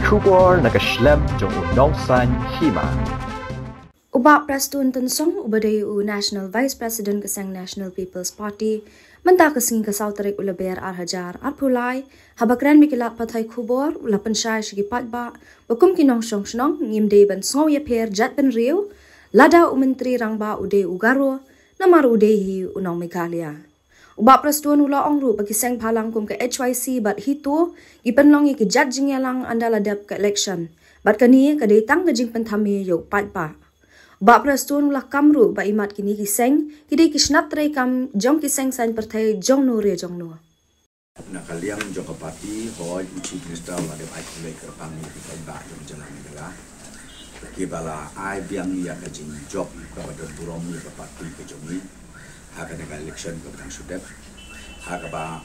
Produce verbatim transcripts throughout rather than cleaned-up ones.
Khubor na ka shlem jong u nongsan hima. U Bah Prestone Tynsong, uba dei u National Vice President ka seng National People's Party, mynta ka sngi ka saw tarik u Lber ar hajar arphew lai, haba kren bad ki lad pathai khubor, u la pynshai sha ki paidbah ba kum ki nongshong shnong ngim dei ban sngew ïapher jait bynriew, lada u Myntri Rangbah u dei u Garo, namar u dei hi u nong Meghalaya. U Bah Prestone u la ong ruh ba ki seng bhalang kum ka H Y C bad HITO ki pynlong ïa ki jait jingïalang ynda la dep ka election, bad kane ka dei tang ka jingpynthame ïa u paidbah. U Bah Prestone u la kam ruh ba imat kine ki seng ki dei ki shnat treikam jong ki seng saiñ pyrthei jongno re jongno. Na ka liang jong ka party, hooid, u Chief Minister u la dep ai khublei kyrpang ïa ki paidbah jong ka jylla Meghalaya kiba la ai biang ïa ka jingjop kaba don burom ïa ka party ka jong ngi ha kane ka election kaba dang shu dep, ha kaba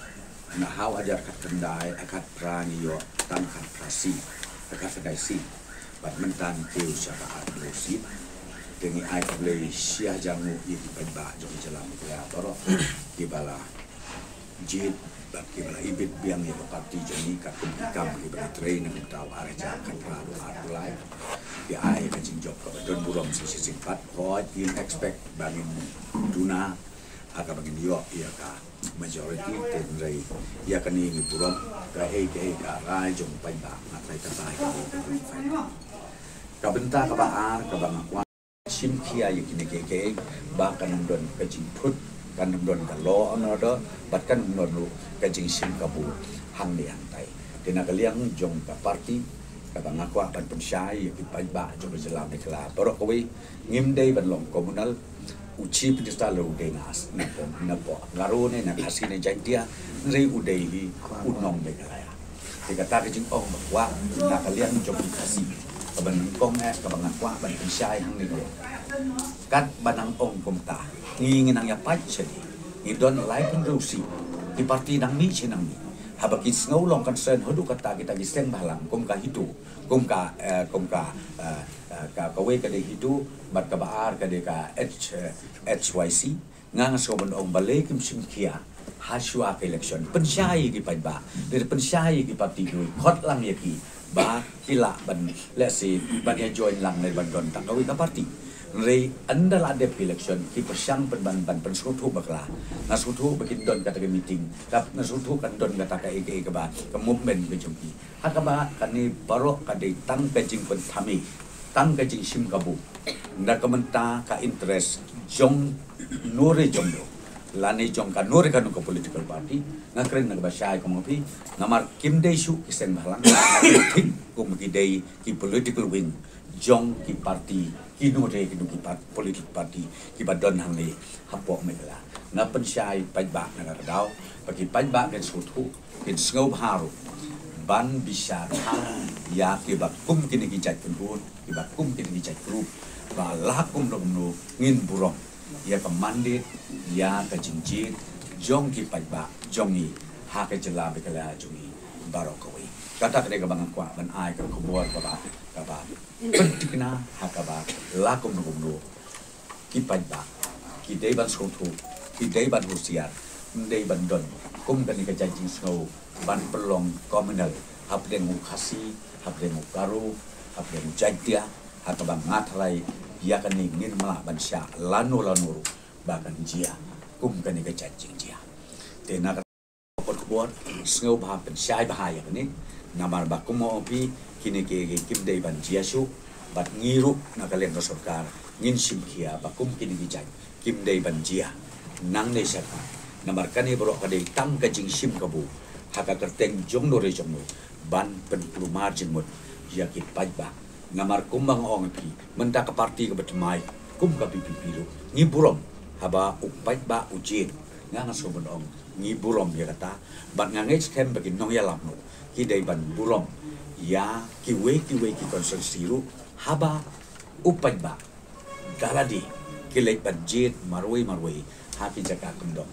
na ha u hajar khatkhyndai, khatphra ngi ïoh tang khatphra seat, khatkhyndai seat, bad mynta ngi kiew sha ka arphew seat. Te ngi ai khublei shi hajar nguh ïa ki paidbah jong ka jylla Meghalaya baroh kiba la jied bad kiba la ibit biang ïa ka party jong ngi katkum ki kam kiba ngi trei na ka bynta u ar hajar khatphra haduh arphew lai. Ki ai ka jingjop kaba don burom sa shisien pat. Hooid, ngim expect ba ngin duna ha kaba ngin ïoh ïa ka majority, hynrei ïa kane ngi burom. Kaei kaei ka rai jong u paidbah, nga trai kata ïa kane ka burom. Ka bynta kaba ar kaba nga kwah shim khia ïa kine kiei kiei ba kan ym don ka jingthut, kan ym don ka law and order, bad kan ym don ruh ka jingshim kabu hangne hangtai. Te na ka liang jong ka party, kaba nga kwah ban pynshai ïa ki paidbah jong ka jylla Meghalaya baroh kawei, ngim dei ban long communal. U Chief Minister la u dei na, na, na Garo ne na Khasi ne Jaintia, hynrei u dei hi u nong Meghalaya. Te kata ka jingong ba kwah na ka liang jong ki Khasi, kaba nyngkong eh kaba nga kwah ban pynshai hangne ka long, katba nang ong kumta, ngi ngi nang ïa pait sha ngi, ngi don laiphew hynriew seat, ki party nang mih shi nang mih. Haba ki sngew long concern haduh katta kita ki seng bhalang kum ka HITO, kum ka, eh, kum ka, eh, eh, ka, kawei ka dei HITO bad kaba ar ka dei ka H, eh, H Y C. Nga nga sngew ban ong balei kim shim khia ha shuwa ka election. Pynshai ïa ki paidbah, lada pynshai ïa ki party kiwei, khot lang ïa ki ba ki lah ban, let's say, ban ïa join lang ne ban don tang kawei ka party. Hynrei ynda la dep ka election ki pyrshang pyn ban, ban pynsngewthuh bakla. Nga sngewthuh ba kin don kata ka meeting, nga sngewthuh kan don kata ka, ka, ka ba, ka movement ka jong ki. Ha kaba kane baroh ka dei tang ka jingpynthame, tang ka jingshim kabu na ka bynta ka interest jong no re jong no, lane jong kano re kano ka political party. Nga kren na kaba shai kum nga phi, namar kim dei shuh ki seng bhalang, nga kren kum ki dei ki political wing jong ki party, kino re kino ki par-, political party kiba don hangne hapoh Meghalaya. Nga pynshai paidbah na ka daw ba ki paidbah kin sngewthuh, kin sngewbha ruh ban bishar ïa kiba kum kine ki jait kynhun, kiba kum kine ki jait group, ba la kumno kumno ngin burom ïa ka mandate, ïa ka jingjied jong ki paidbah jong ngi ha ka jylla Meghalaya jong ngi baroh kawei. Kata ka dei kaba nga kwah ban ai ka khubor kaba, kaba pynthikna ha kaba la kumno kumno ki paidbah ki dei ban sngewthuh, ki dei ban husiar, ym dei ban don kum kane ka jait jingsngew ban pynlong communal hapdeng u Khasi, hapdeng u Garo, hapdeng u Jaintia, ha kaba nga tharai ïa kane ngim lah ban shah lano lano ruh ba kan jia kum kane ka jait jingjia. Te na ka khubor, sngewbha pynshai bha ïa kane, namar ba kum nga ong phi, kine ki, ki kim dei ban jia shuh, bad ngi ruh na ka liang ka sorkar ngin shim khia ba kum kine ki jait kim dei ban jia nangne sha ka, namar kane baroh ka dei tang ka jingshim kabu ha ka kyrteng jong no re jong no ban pynkulmar jingmut ïa ki paidbah. Namar kumba nga ong ïa phi, mynta ka party kaba thymmai kum ka V P P ruh ngi burom haba u paidbah u jied. Nga nga sngewbha ban ong ngi burom ïa kata, bad nga ngeit skhem ba ki nongïalam ruh ki dei ban burom ïa kiwei kiwei ki constituency ruh haba u paidbah da lade ki leit ban jied marwei marwei ha ki jaka kyndong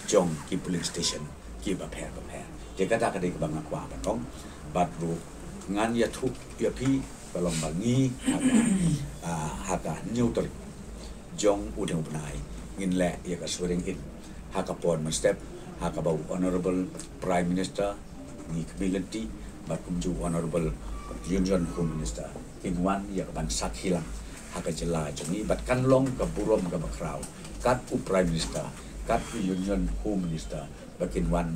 jong ki polling station kiba pher ba pher. Te kata ka dei kaba nga kwah ban ong, bad ruh ngan ïathuh ïa phi ka long ba ngi ha ka, ah, ha ka hynñiew tarik jong une u bnai ngin leh ïa ka swearing in ha ka por mynstep, ha kaba u Honourable Prime Minister, ngi khmih lynti, bad kumjuh u Honourable Union Home Minister kin wan ïa ka ban sakhi lang ha ka jylla jong ngi, bad kan long ka burom kaba khraw kat u Prime Minister, kat u Union Home Minister ba kin wan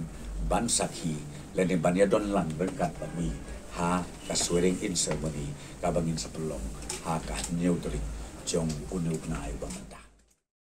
ban sakhi lane ban ïadon lang ryngkat bad ngi ha ka swearing in ceremony kaba ngin sa pynlong ha ka hynñiew tarik jong une u bnai ba mynta.